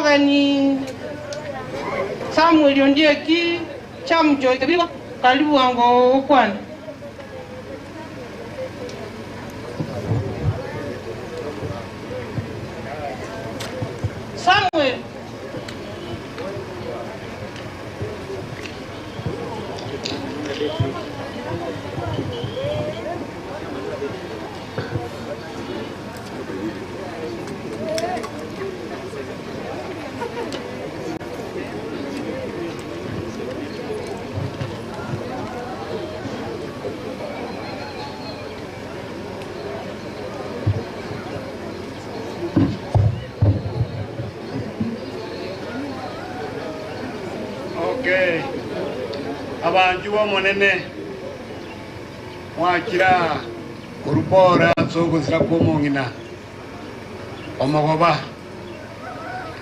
Omogeni Samuel Ondieki Chamjoy Kebirwa, karibu bwango gokwana. Samuel. Okay. Abanchwa b'Omonene, mwachire aa korwa pore ase ogosira kw'omong'ina omogoba.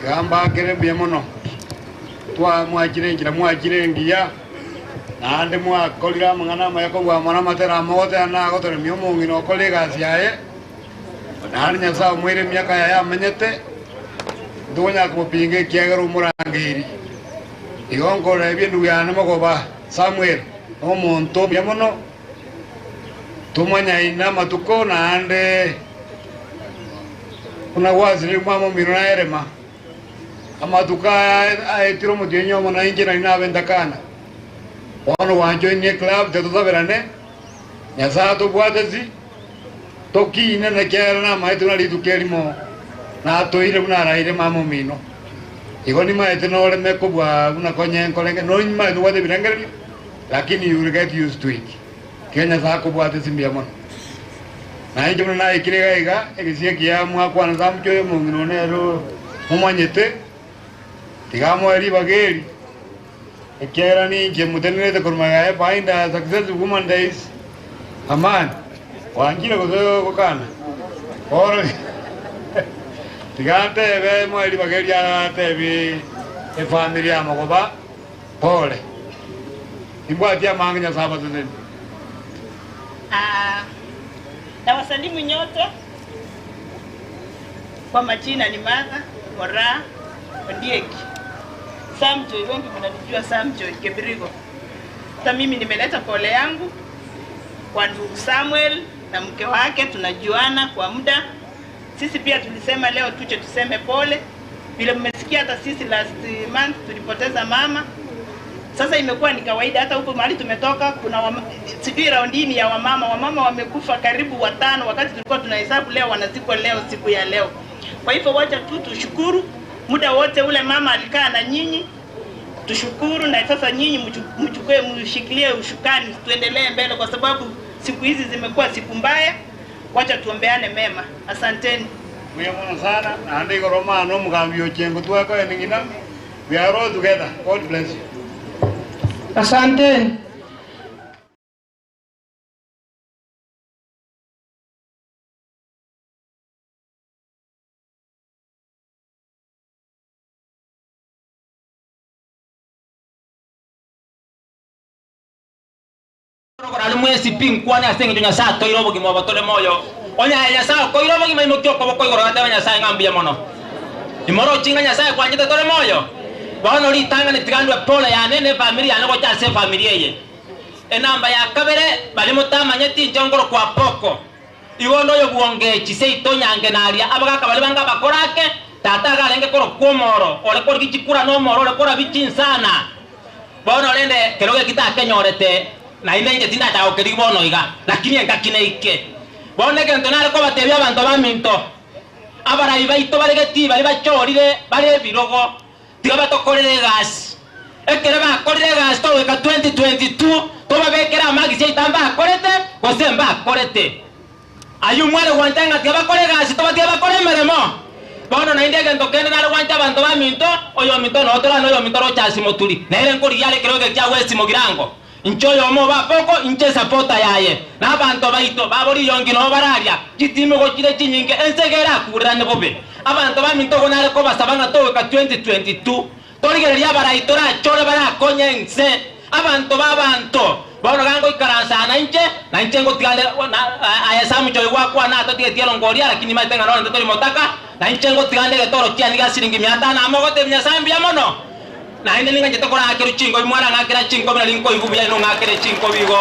Tiga mbakere mbuya mono, twamwachire enchera mwachire engiya, naende mwakorire amang'ana amaya kobua mono amatera amogotera nagotoremia omong'ina okore egasi yaye, naende Nyasae omoire emiaka yaye amenyete, ntokonyara komopinga ekiagera omorangeiri. Igo nkorebia endugu yane mogoba Samuel, nomonto omuya mono, Tomanyaini amatuko naende buna gwasirire mama omino na Erema. Amatuko aya aetire omotienyi omo na inche nari nabe ntakana. Bono gwanchoinie eclub tetosaberane, Nyasae atobwatesi, tokine nekiagera namaete buna rituko erimo natoire buna araire mama omino. Igo nimaete noreme kobua buna konye nkorenge, nimaete nobwate ebirengererio lakini you will get used to it. Tiga Nyasae akobwate ase mbuya mono. Na inche buna naikire iga iga, egesio ekiya mwakwana ase amochie oyo omong'ina one ere momanyete, tiga amoe ribaga eri, ekiagera ninche motenenerete korwa magega yaye behind her successful woman there is a man. Gwanchire gose gokana? Bono tiga ntebe moe ribaga eri aratebie efamiri ya mogoba. Pole. Timbwati amange Nyasae abasesenie. Aa, Nawasalimu nyote kwa majina ni Martha Moraa Ondieki Sam Joy, wengi mnanijua Sam Joy Kebirigo. Hata mimi nimeleta pole yangu kwa ndugu Samuel na mke wake, tunajuana kwa muda. Sisi pia tulisema leo tuje tuseme pole. Vile mmesikia hata sisi last month tulipoteza mama. Sasa imekuwa ni kawaida, hata huko mahali tumetoka kuna wama, sijui raundi hii ni ya wamama. Wamama wamekufa karibu watano, wakati tulikuwa tunahesabu leo wanazikwa leo, siku ya leo. Kwa hivyo wacha tu tushukuru, muda wote ule mama alikaa na nyinyi, tushukuru. Na sasa nyinyi mchukue, mshikilie ushukani, tuendelee mbele, kwa sababu siku hizi zimekuwa siku mbaya. Wacha tuombeane mema. Asanteni. Mbuya mono sana, naende igoro omwana omogambi ochengo twakoeni ng'ina, we are all together, God bless you. Asanteni. Korare mwensi pi nkwane ase engencho Nyasae atoire obogima obo tore moyo. Onye aye Nyasae okoire obogima imokia okoboko igoro gatebe Nyasae ng'a mbuya mono. Imorochi ng'a Nyasae kwanchete tore moyo? Bono ritang'ani tiga ndue pole yane na efamiri yane gocha ase efamiri eye. Enamba ya kabere baria motamanyeti inche nkorokwa Apoko. Igo onde oyo bw'ongechi seito nyange naria abagaka baria bange abakora ake, tata iga arenge korokwa omoro ore korigia chikura na omoro ore korabia chinsana. Bono rende kero geki takenyorete, naende inche tindachaka gokerigia bono iga, lakini engaki neike. Bono egento nare kobatebia abanto baminto, abarai baito bare getii baria bachorire bare ebirogo, Tiga batokorere egasi. Ekero bakorire egasi togoika 2022 tobabekere amagisi aito mbakorete gose mbakorete. Ayio mware gwancha ng'a tiga bakore egasi tobatige bakore emeremo. Bono naende egento kende nare gwancha abanto baminto, oyominto noo torane oyominto Rochasi Moturi, nere nkorigia are ekerogo eke kia West Mugirango. Inche oyomo obe Apoko, inche esapota yaye, na abanto baito baboriyongi noo bararia, chitimu gochire chinyinge, ense iga erakurerane bobe. Abanto baminto ogo nare kobasaba ng'a togoika 2022, torigererie abarai torachore barakonye ense, abanto b'abanto. Bono gangoikaransa aa nainche, na inche ngotiga nde na aye Samucho oyo gwakwana atotigetie erongo oria, lakini nimanyete ng'a nonye tori motaka, na inche ngotiga nde egetoro kiane gia siringi mia tano amo gotebia Nyasae mbuya mono. Naende ning'anchete koraakerwa chinkobi, mwarang'akera chinkobi nari nkoigwa buya inwe ng'akere chinkobi igo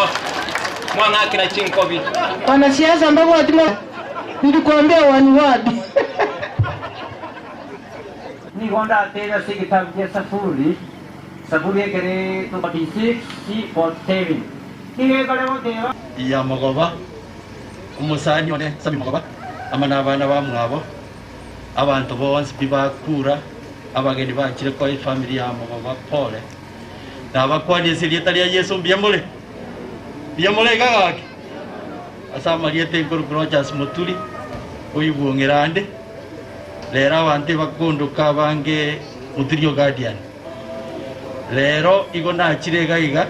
mwang'akera chinkobi. Wanasiasa mbabwati mo nilikwambia one word. Nigo ndateebe ase egetabu gia Saburi, Saburi ekere 46, 47, nigo ekare goteeba. Ya Mogoba, omosani one Sammy Mogoba, amo nabana bamwabo, abanto bonsi pi bakura, abageni bachire koa efamiri ya Mogoba pole. Nabakwanie ase erieta ria Yeso mbuya more? Mbuya more iga gaki? Ase amarieta enkoru Rogers Moturi, oyio bw'Ong'erande, Rero abanto ebakondoka abange Moturi o Guardian. Rero igo nachire iga iga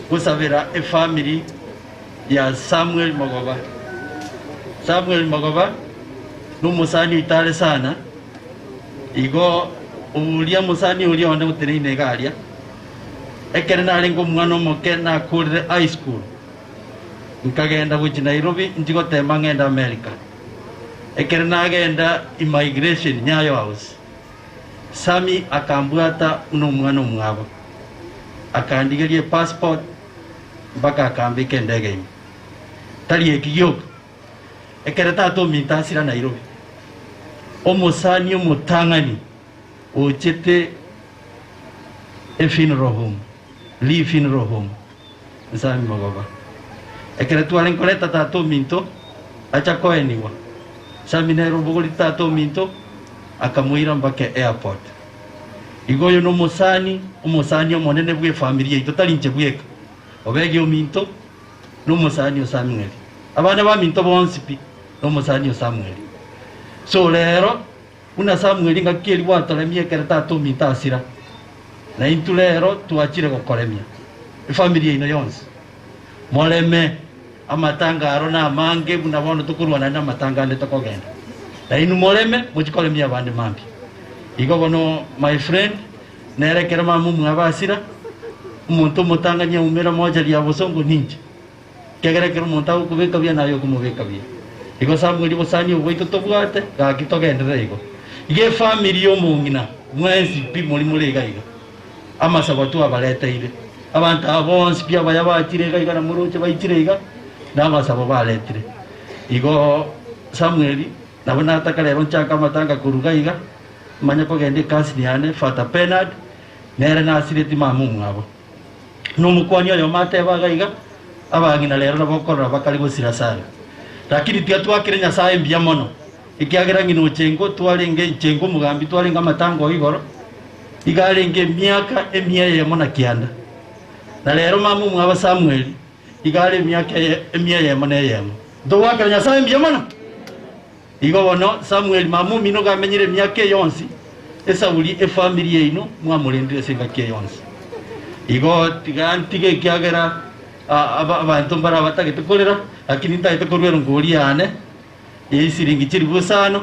gosabera efamiri ya Samuel Mogoba. Samuel Mogoba nomosani oito are sana, igo oria mosani oria onde oteneine iga aria, ekere narenge omwana omoke nakorire high school, nkagenda gochia Nairobi nchi gotema ng'ende America. Ekero nagenda immigration Nyayo House, Sammy akambwata buna omwana omwabo, akandigeria epassport mpaka akambeka endege ime. Tari eki gioka, ekero tata ominto asira Nairobi, omosani omotang'ani ochete efuneral home, Lee Funeral Home, Nsammy Mogoba. Ekero tware nkoreta tata ominto acha koenigwa, Sammy nere obogoreti tata ominto akamoira mpaka airport. Igo oyo nomosani, omosani omonene bw'efamiri yaito tari inche bweka, Obegi ominto nomosani o Samueli. Abana baminto bonsi pi nomosani o Samueli. So rero Buna Samweli ngaki eria gwatoremia ekero tata ominto asira, na intwe rero twachire gokoremia, efamiri yaino yonsi. Moreme amatanga aro namange buna bono tokorwana naende amatanga ande tokogenda. Na inwe moreme mochie koremia abande mambia. Igo bono my friend, nere ekero mama omwabo asira, omonto omotang'ani aumera mochari ya bosongo ninche. Ekiagera ekero omonto agokobeka buya naye okomobeka buya. Igo Samweli obosani obo bwaito tobwate, gaki togenderere igo. Iga efamiri y'omong'ina mwensi pi mori more iga iga. Amasabo twabareteire. Abanto aba bonsi pi abaya bachire iga iga na moroche baichire iga, na amasabo baretire. Igo Samweli nabo nataka rero nchake amatanga korwa iga iga, manye kogenda ekasini yane, Father Bernard, nere nasireti mama omwabo. Nomokuani oyomo ateba iga iga, Abang'ina rero nabo okorora bakare gosira sana. Lakini tiga twakere Nyasae mbuya mono, ekiagera ng'ina Ochengo twarenge Nchengo omogambi twarenge amatanga o igoro, iga arenge emiaka emia eyemo na kianda. Na rero mama omwabo Samueli iga are emiaka emia eyemo na eyemo. Ntogwakera Nyasae mbuya mono? Igo bono Samweli mama omino gamenyire emiaka eye yonsi, esauri efamiri yaino mwamorendire ase engaki eye yonsi. Igo tiga ntige ekiagera abanto mbare abatagete korera, lakini ntagete korua erongori yane ye isiringi chilifu isano,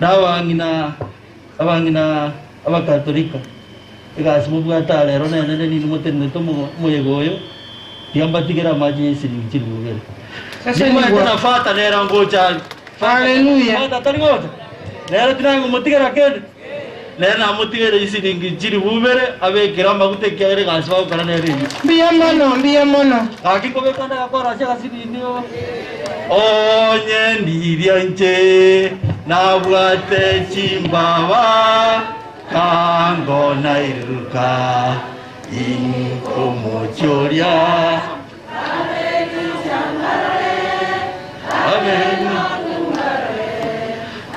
na abang'ina abang'ina Abakatolika, egasi mobwate aa rero nenene ninwe motenenete omoyega oyo, tiga mbatigere amache ye isiringi chilifu ibere. Nimanyete na Fata nere ngocha are. Haleluya. Fata tari gocha? Nere tinangomotigera kende? Nere namotigere isiringi chilifu ibere abekere amaguta ekiagera egasi bagokora nere eyio. Mbuya mono, mbuya mono. Gaki nkobeka nde agakora ase agasirindi oo. Onye ndiria inche nabwate chimbaba, kango nairuka inkomochioria. Amen.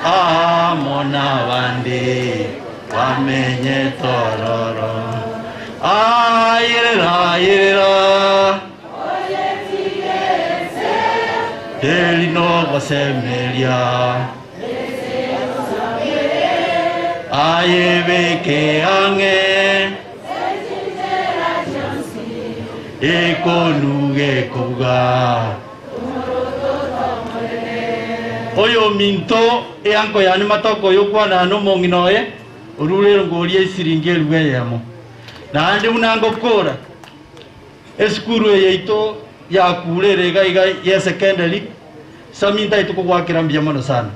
Amo nabande bamenye tororo. Ayerera, ayerera. Teri nogosemeria. Ayebeke ang'e. Ekonuge kobuga. Oyominto eanko yane matoko oyo okwanana nomong'ina oye, orure erongori ya isiringi elifu eyemo. Naende buna ngokora. Esukuru eye yaito yakure ere iga iga ye secondary, Sami ntaete kogoakera mbuya mono sana.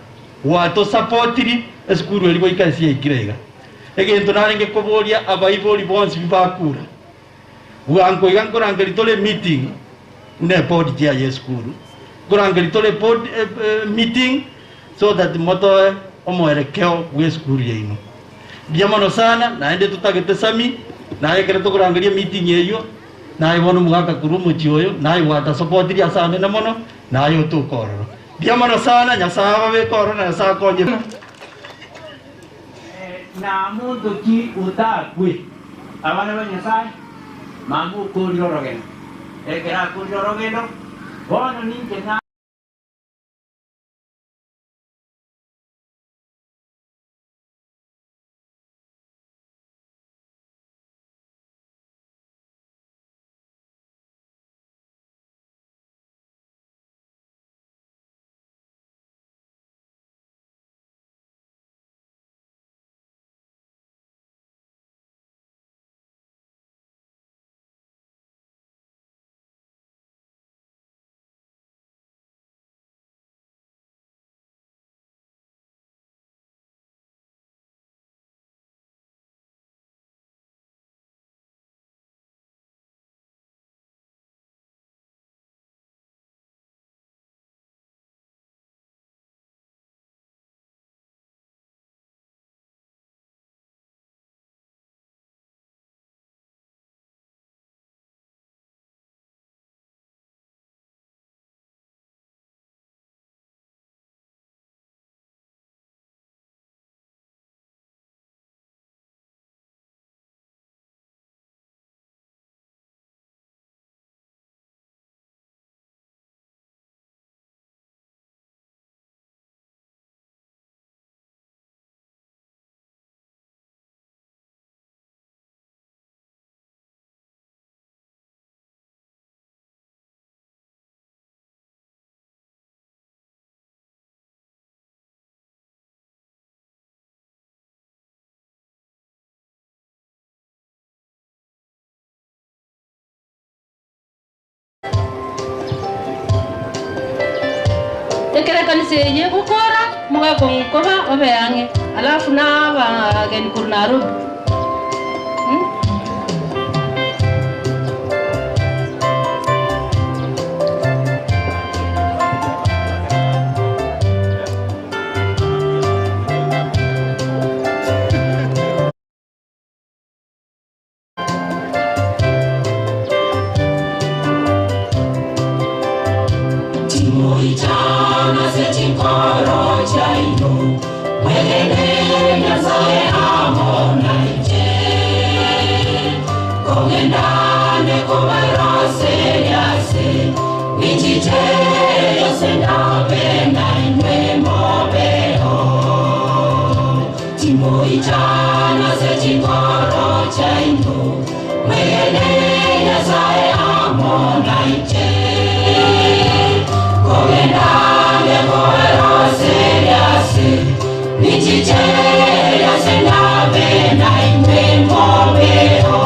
Gwatosapotiri esukuru eria goika ase yaikire iga. Egento narenge koboria abaibori bonsi bi bakura, bwango iga nkorangeria tore emeeting buna eboard chair ye esukuru, nkorangeria tore eboard meeting so that motoe omoerekeo bw'esukuru yaino. Mbuya mono sana, naende totagete Sami, naye ekero tokorangeria emeeting eyio, naye bono omogaka korwa omochie oyo, naye gwatasopotirie ase anene mono, naye otoke ororo. Mbuya mono sana, Nyasae ababeke ororo na Nyasae akonye. Na monto ki otakwe? Abana ba Nyasae, mama okoorire orogendo. Ekero akoorire orogendo, bono ninche na. Ekero ekanisa eye egokora, mogakong'u koba obe ang'e, alafu na abageni korwa Nairobi. Timoichana ase chinkoro chiaino, mwegene Nyasae amo nainche. Kogendane kobaroseria ase, ninchiche yonsi ndabe nainwe mobeo. Timoichana ase chinkoro chiaino, mwegene Nyasae amo nainche. Kogendane kobaroseria ase, ninchiche yonsi ndabe nainwe mobeo.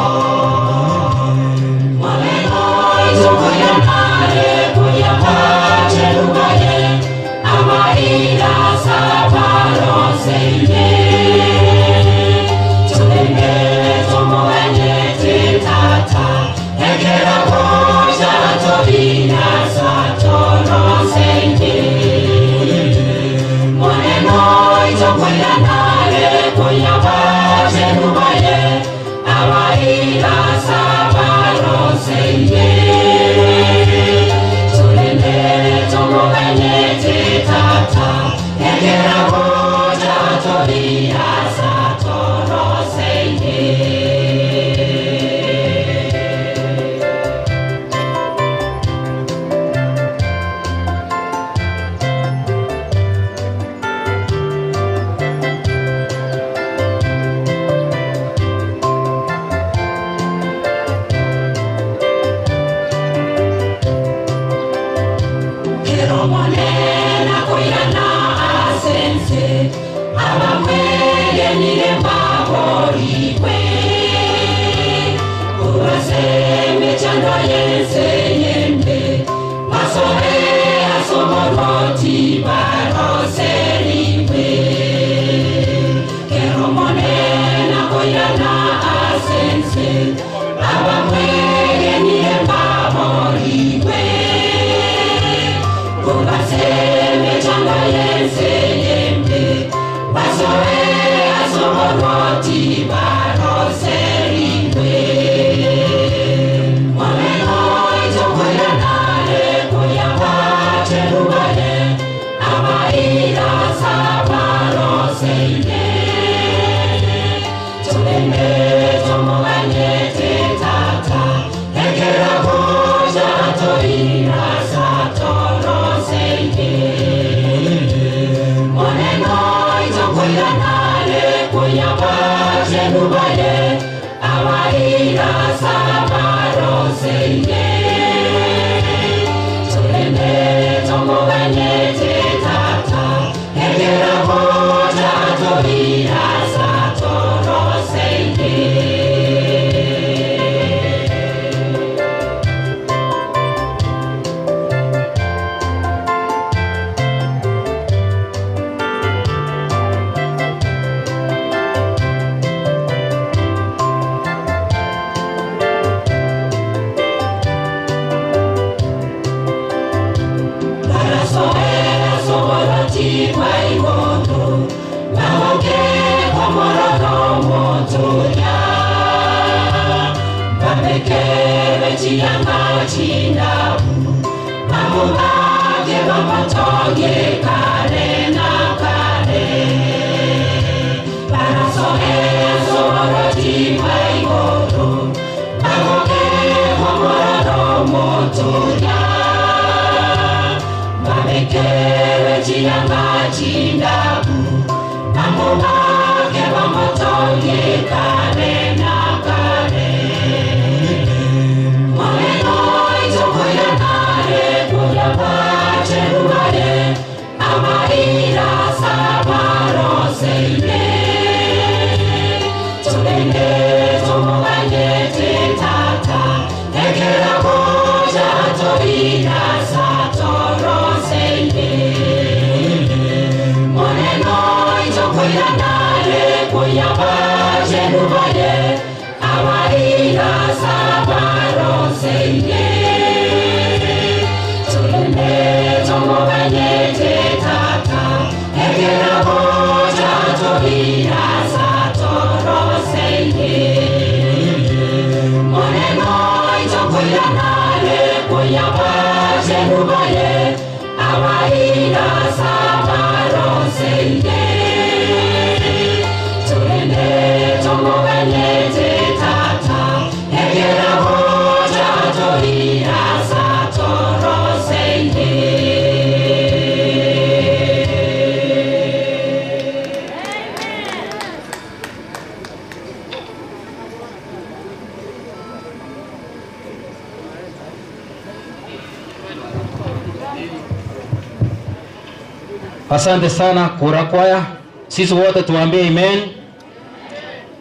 Asante sana kura kwaya, sisi wote tuambie amen.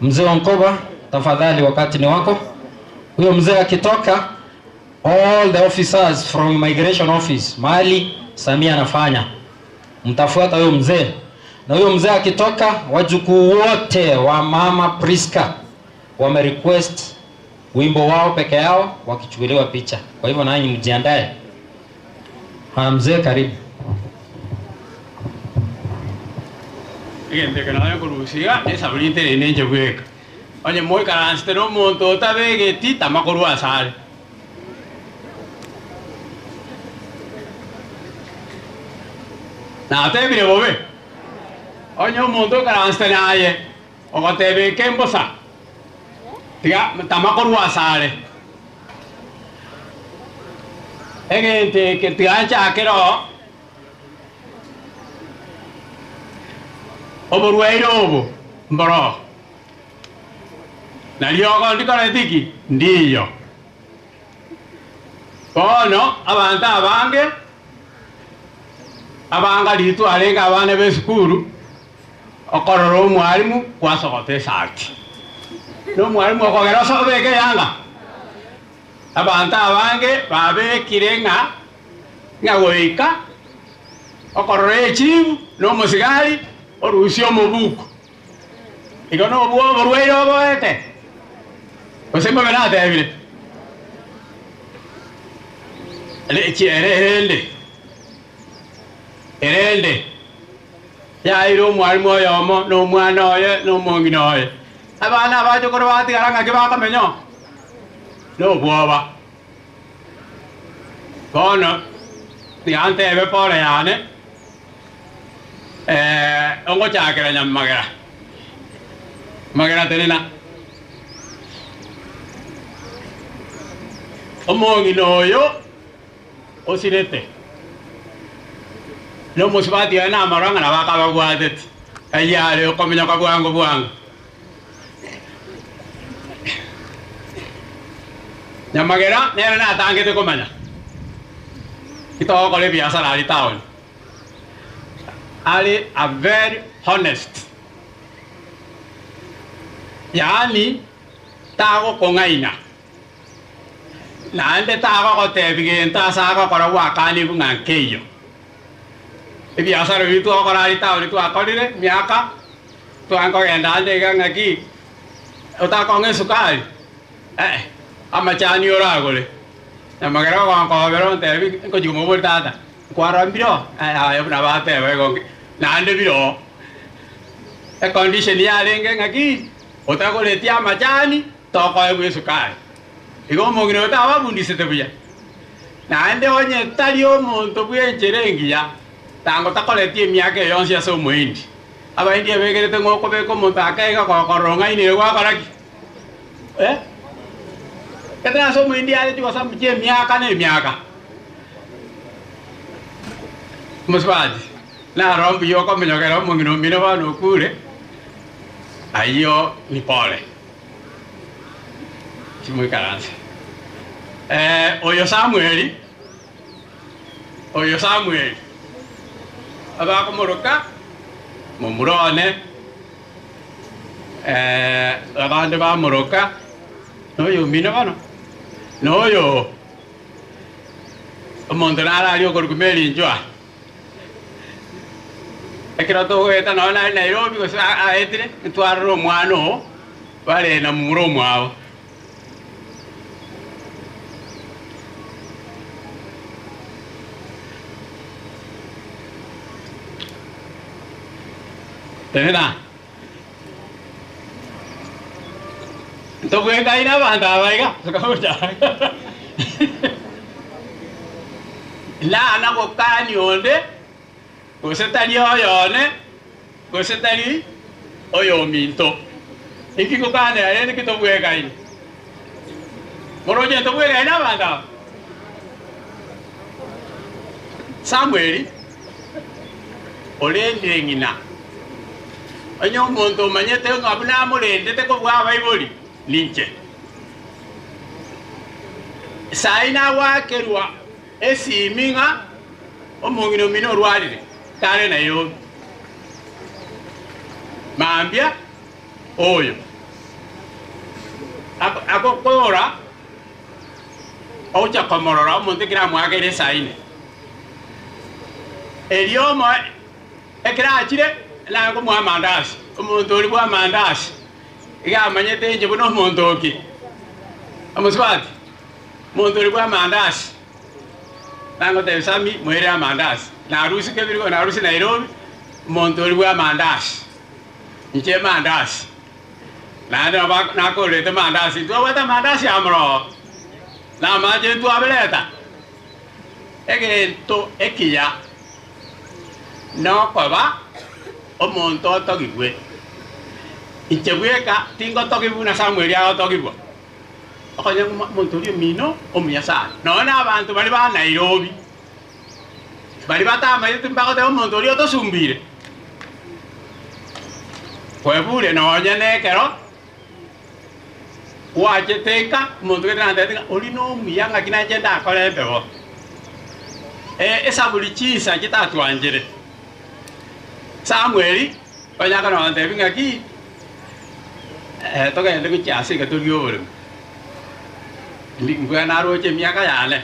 Mzee wa Nkoba, tafadhali wakati ni wako. Huyo mzee akitoka, all the officers from immigration office mahali Samia anafanya, mtafuata huyo mzee, na huyo mzee akitoka, wajukuu wote wa mama Priska wame request wimbo wao peke yao wakichukuliwa picha. Kwa hivyo nanyi mjiandae. Haya, mzee karibu. Egente nayo kurusiga esabuni ntere nenche bweka onye moikaransete na omonto otabegeti tamakorwa asare natebire bobe onye omonto okaransete naye ogotebeka embosa tiga tamakorwa asare egente eke tiga nchakero oborwaire obo mboro nariogo ndikore tiki ndiyo bono abanto abange abanga ritwarenga abana ba esukuru okorora omwarimu gwasogota esati na omwarimu okogera osobeke yanga abanto abange babekire ng'a ng'a goika okorora echibu na omosigari orusia omobuko Igo nobwo oborwaire oboete, gose mbobe natebire? Erende, erende, yaeire omwalimu oyomo, na omwana oye, na omong'ina oye. Abana abachokoro batigara ng'aki bakomenya oo? Nobwoba. Bono tiga ntebe pole yane, ongochakera nyamagera, magera tenena. Omong'ina oyo osirete, na omosubati oye namorora ng'a nabo akababwateti, ayio are okominyoka bwango bwango. Nyamagera nere natangete komanya titogokora ebiasara aria town. Are a very honest, yaani tagokong'aina naende tagogotebia gento ase agokora gwakanigwe ng'a nkeiyo. Ebiasara ebi twagokora aria town twakorire emiaka. Twankogenda ande iga ng'aki otakong'a esukari? Eh, amachani oragore. Nyamagera ogonkobera ontebi nkochia komoboria tata, nkwarora mbire oo? Eh, aye buna bateba igo nki naende bire oo. Econdition yarenge ng'aki, otagoreti amachani tokoegwa esukari. Igo omong'ina oyo tababundisete buya. Naende onye tari omonto bw'enchera engiya, tango takoreti emiaka eye yonsi ase omoendi. Abaindi ebegerete ng'a okobeka omonto ake iga gokorora ong'ainire gwakora ki? Eh? Ekero ase omoindi are chigosamu chi'emiaka na emiaka. Omosubati, naro mbuya okomenyokera omong'ina omino bono okure, ayio ni pole. Timoikaranse. Eh, oyo Samueli, Oyo Samweli, abakomoroka momura one, abande bamoroka noyomino bono, noyo omonto nare aria okorokwa Mary Njua. Ekero togoeta nonye nare Nairobi gose aetire, ntwarore omwana oo bare na momura omwabo. Tenena. Ntobwekaine abanto aba iga, Nana gokania onde, gose tari oyone, Gose tari oyominto. Inki ngokanera rende ki tobwekaine? Moroche ntobwekaine abanto aba? Samweli orendire ng'ina. Onye omonto omanyete ng'a buna amorendete kobua abaibori, ninche. Isai nagoakerwa esimi ng'a omong'ina omino orwarire, tare Nairobi. Mambia oyo agokora ogocha komorora omonto ekero amoakeire esaini. Erio omoe ekero achire nare komoa amandasi, omonto oria bwa amandasi iga amanyete inche buna omonto oki, omosubati, omonto oria bwa amandasi. Nagotebia Sammy moire amandasi. Narusie kebirigo narusie Nairobi omonto oria bwa amandasi. Inche mandasi. Naende nabo nakorete mandasi ntwabwate amandasi amo ororo. Na amache ntwabereta. Egento ekiya nokoba omonto otogigwe. Inche bweka tingotogigwa buna Samueli agotogigwa. Okonya omonto oria omino omuya sana. Nonya na abanto baria ba Nairobi, baria batamaete mbagoteba omonto oria otosumbuire. Kwebure nonya na ekero gwachete nka, omonto gete nantebete ng'a oria nomuya ng'aki nainche ndakore embe bo. Esaburi chinsa chitatwanchere. Samueli onye akanantebia ng'aki. Togende gochia ase egeto ki'oboremo. Mbwe naroche emiaka yane,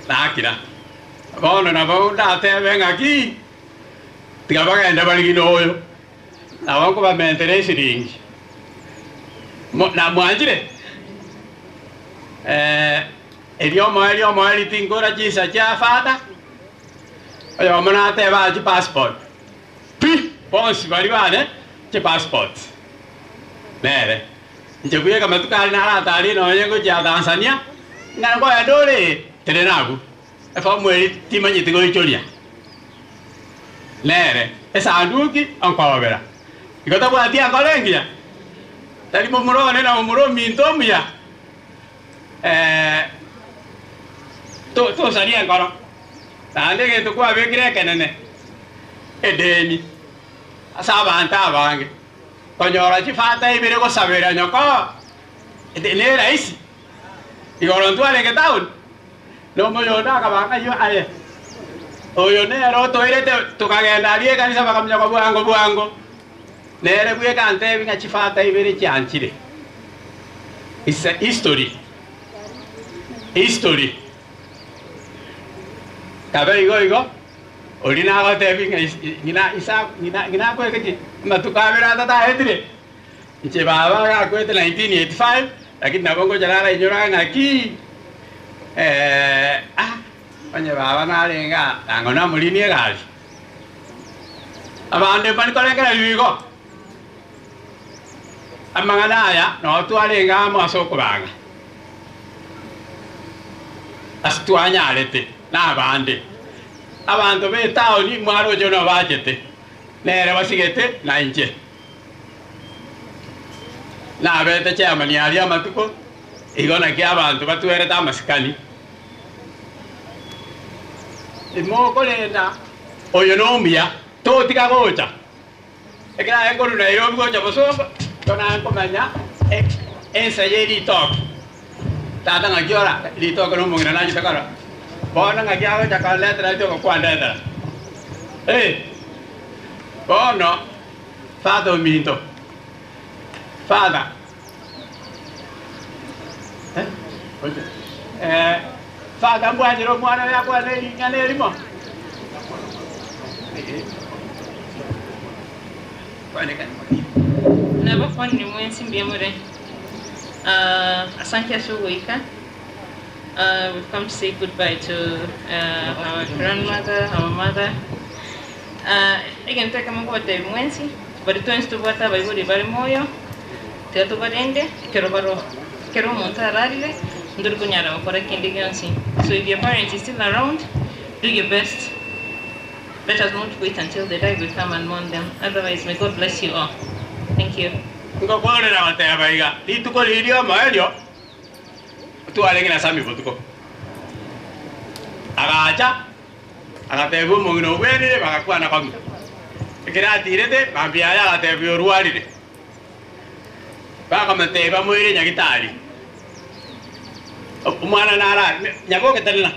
nakira. Bono nabo ndatebe ng'aki, tiga bagende barigine oyo. Nabo nkobamentera esiringi. Mo, namwanchire? Eh, erio omoerio omoerio tinkora chinsa chia father, oyomo nateba aa chipassport, pi! Bonsi baria bane chipassport. Nere, inche bweka amatuko aria naratarie nonye ngochia Tanzania, ng'a nkoenda ore, tiri nabwo. Efomu eria timanyeti goichoria. Nere, esanduki onkobera. Igo tabwati enkoro engiya? Tari momura one na momura ominto omuya? Eh, to- tosaria enkoro. Naende egento kwabekire ekenene, edeni, ase abanto abange. Konyora chifata ibere gosabera nyoko, neraisi. Igoro ntwarenge town, na omoyonde akaba ng'ai aye, oyo nere otoirete tokagenda aria ekanisa bakaminyoka bwango bwango, nere bweka antebi ng'a chifata ibere chianchire. It's a history, history. Kabe igo igo, oria nagotebi ng'a is- ng'ina isa ng'ina ng'ina akwete ki? Amatuko abere atato aetire. Inche baba agakwete 1985, lakini nabo ngocha narainyora ng'aki ah, onye baba narenge aa, nang'o namorinie egari. Abande mbari korengereria igo, amang'ana aya noo twarenge amo ase okobang'a, ase twanyarete na abande. Abanto ba etaoni mwaroche buna bachete, nere basigete na inche. Nabete chairman aria amatuko, igo naki abanto batwerete amasikani. Timokorenda oyo nomuya, totiga gocha. Ekero aye nkorwa Nairobi gocha Bosongo, igo naye nkomanya ensa ye ritoke. Tata ng'aki ora ritoke nomong'ina nachete korora. Bono ng'aki agocha kondetera ritoke kwandetera. Eh, bono. Father ominto, Father, eh, oche, eh, Father mbwanyire omwana oyo akwane ring'ana erimo. Nabakwanire mwensi mbuya more. Ah, asante ase ogoika. Ah, we've come to say goodbye to ah, our grandmother, our mother. Egento ekemo nkobatebia mwensi, baria twensi tobwate abaibori bare moyo, tiga tobarende ekero baroo. Ekero omonto ararire, ntori konyara gokora kende gionsi. So if your parent is still around, do your best, let us not wait until they die we come and mourn them, otherwise may God bless you all. Thank you. Ngokoorera goteba iga, Rituko riria omoerio twarenge na Sami botuko. Agacha Agateebia omong'ina ogwenire, bagakwana kong'e. Ekero atiirete, mambia yaye agateebia orwarire. Bakamoteebia bamoire nyagitari. Omwana nara nyaboke tenena.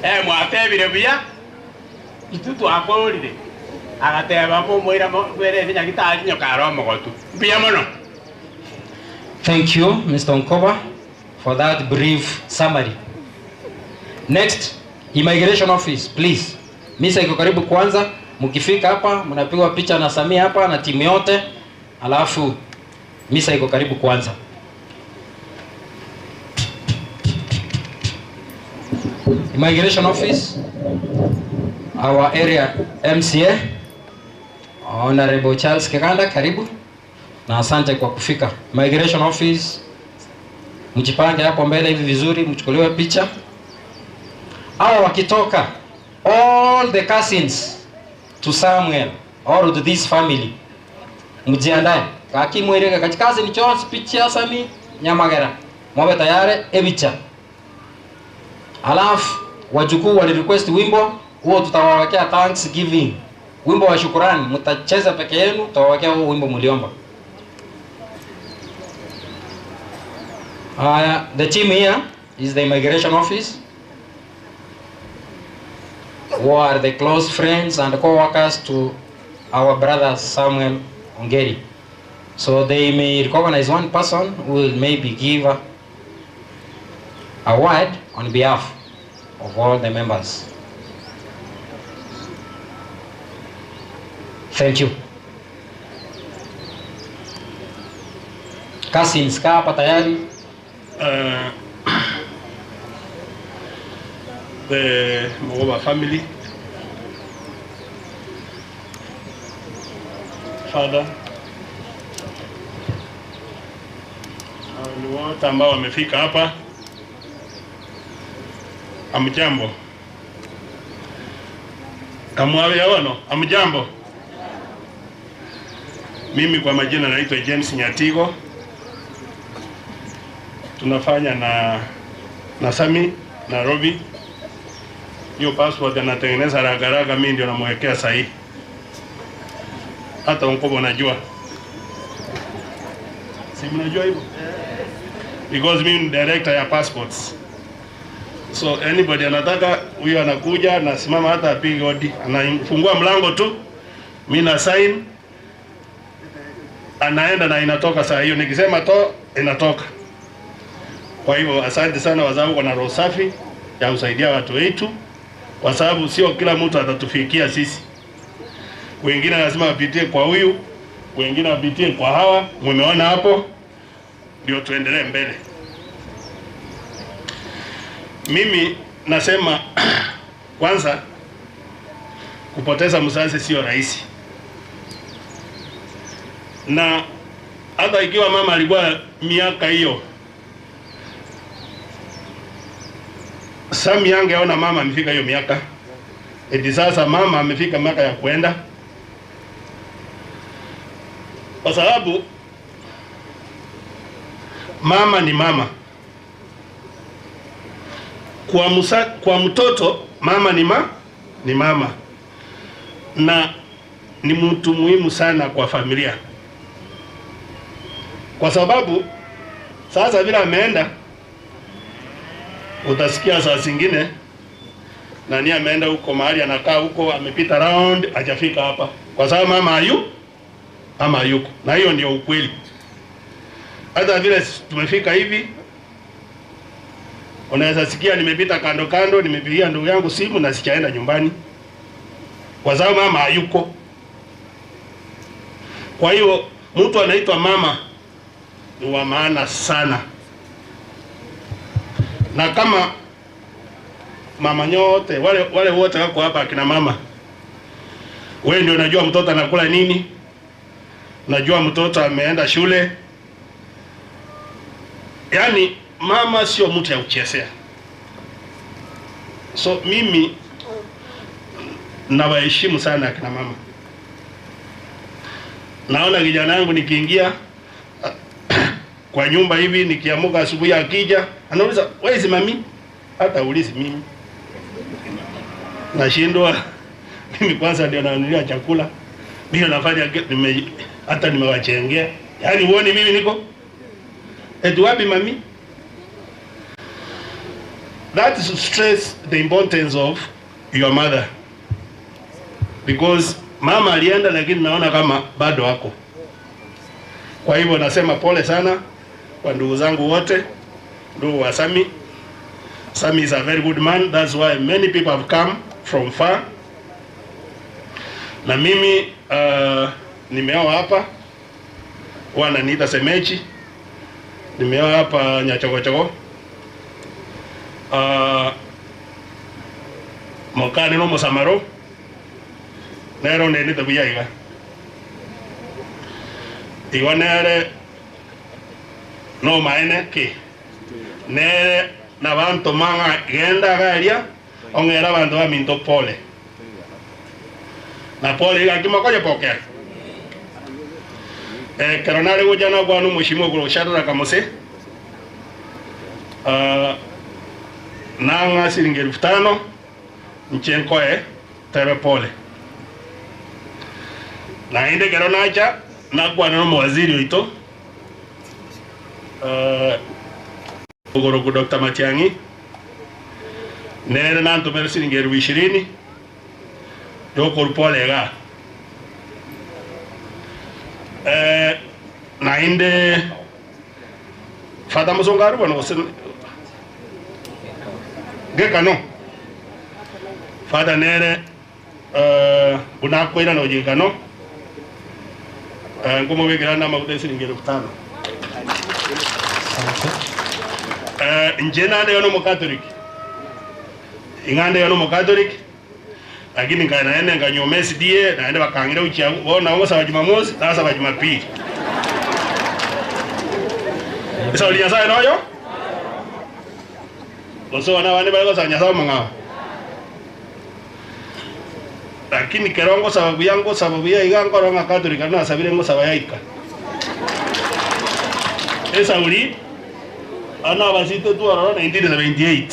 Eh, mwatebire buya, intwe twakorire. Agateba momoira bwerende nyagitari nyokare omogotu. Mbuya mono. Thank you, Mr. Onkoba, for that brief summary. Next, Immigration Office, please. Misa iko karibu kwanza. Mkifika hapa mnapigwa picha na Samia hapa na timu yote, alafu misa iko karibu kwanza. Immigration Office, our area MCA, Honorable Charles Kiganda, karibu na asante kwa kufika. Migration Office, mjipange hapo mbele hivi vizuri, mchukuliwe picha. Hawa wakitoka, all the cousins to Samuel or to this family, mjiandae kakimwirega kachi cousin Charles picha Sami Nyamagera, mwabe tayari ebicha. Alafu wajukuu wali request wimbo huo, tutawawekea thanksgiving, wimbo wa shukurani, mtacheza peke yenu, tutawawekea huo wimbo mliomba. Haya, the team here is the immigration office who are the close friends and co-workers to our brother Samuel Ongeri. So they may recognize one person who will maybe give a, a word on behalf of all the members. Thank you. Cousins, kaa hapa tayari. The Mogoba family, father, hao ni wote ambao wamefika hapa, amjambo. Kamwawe wano, amjambo. Mimi kwa majina naitwa James Nyatigo, tunafanya na na Sami Nairobi. Hiyo passport anatengeneza haraka haraka, mimi ndio namwekea sahihi. Hata Onkobo najua, si mnajua hivyo? Because mimi ni director ya passports. So anybody anataka huyo anakuja anasimama, hata apige hodi, anafungua mlango tu, mimi na sign, anaenda na inatoka saa hiyo. Nikisema to inatoka. Kwa hivyo asante sana wazangu, kwa na roho safi ya kusaidia watu wetu, kwa sababu sio kila mtu atatufikia sisi. Wengine lazima wapitie kwa huyu, wengine wapitie kwa hawa. Mumeona hapo, ndio tuendelee mbele. Mimi nasema kwanza, kupoteza mzazi sio rahisi, na hata ikiwa mama alikuwa miaka hiyo, Sami angeona mama amefika hiyo miaka, eti sasa mama amefika miaka ya kwenda, kwa sababu mama ni mama kwa, musa, kwa mtoto mama ni, ma, ni mama na ni mtu muhimu sana kwa familia, kwa sababu sasa vile ameenda, utasikia saa zingine nani ameenda huko mahali anakaa huko, amepita round hajafika hapa, kwa sababu mama hayu ama hayuko, na hiyo ndio ukweli. Hata vile tumefika hivi, unaweza sikia nimepita kando kando, nimepigia ndugu yangu simu na sijaenda nyumbani kwa sababu mama hayuko. Kwa hiyo mtu anaitwa mama ni wa maana sana, na kama mama nyote wale wale wote wako hapa akina mama, wewe ndio unajua mtoto anakula nini, unajua mtoto ameenda shule. Yaani mama sio mtu ya kuchezea. So mimi nawaheshimu sana akina mama. Naona kijana yangu nikiingia kwa nyumba hivi, nikiamuka asubuhi, akija anauliza where is mami, hata ulizi mimi nashindwa. Mimi kwanza ndio nanunulia chakula, mimi nafanya nime, hata nimewachengea. Yaani uone mimi niko eti wapi mami? That is to stress the importance of your mother because mama alienda, lakini naona kama bado wako. Kwa hivyo nasema pole sana kwa ndugu zangu wote, ndugu wa Sami. Sami is a very good man, that's why many people have come from far. Na mimi nimeoa hapa, wananiita semechi, nimeoa hapa Nyachogochogo. Mokani no musamaro nero nendete buya iga igo nere no maene ki nere na banto mang'a genda garia ong'era banto baminto pole na pole iga kimokonya pokea kero nare gocha nakwana omoshimo okoro gosharera kamose nang'a siringi elfu tano nche nkoe tebe pole naende kero nacha nakwana na omowaziri oito ogoroku Dr. Matiang'i nere nantomere siringi elfu ishirini yokoru pole iga naende Father Musonga arubona gose gekano Father nere unakwira na ojikano Eh, nkomobekera ande amaguta esiringi elfu tano. Eh, inche nande iga nomokatoliki, ing'ande iga nomokatoliki, lakini nkaye naende nkanyuoma SDA, naende bakang'ira gochia abwo, bono nabo ngosaba Jumamosi, nasaba Jumapili. Esaburi Nyasaye noyo, gose bono abande bare gosaba Nyasaye omong'ao. Lakini kero ngosaba buya, ngosaba buya iga nkorora ng'a Catholic aria nasabire ngosaba yaika. Esauri, aa nabasitetwe ororo 1978.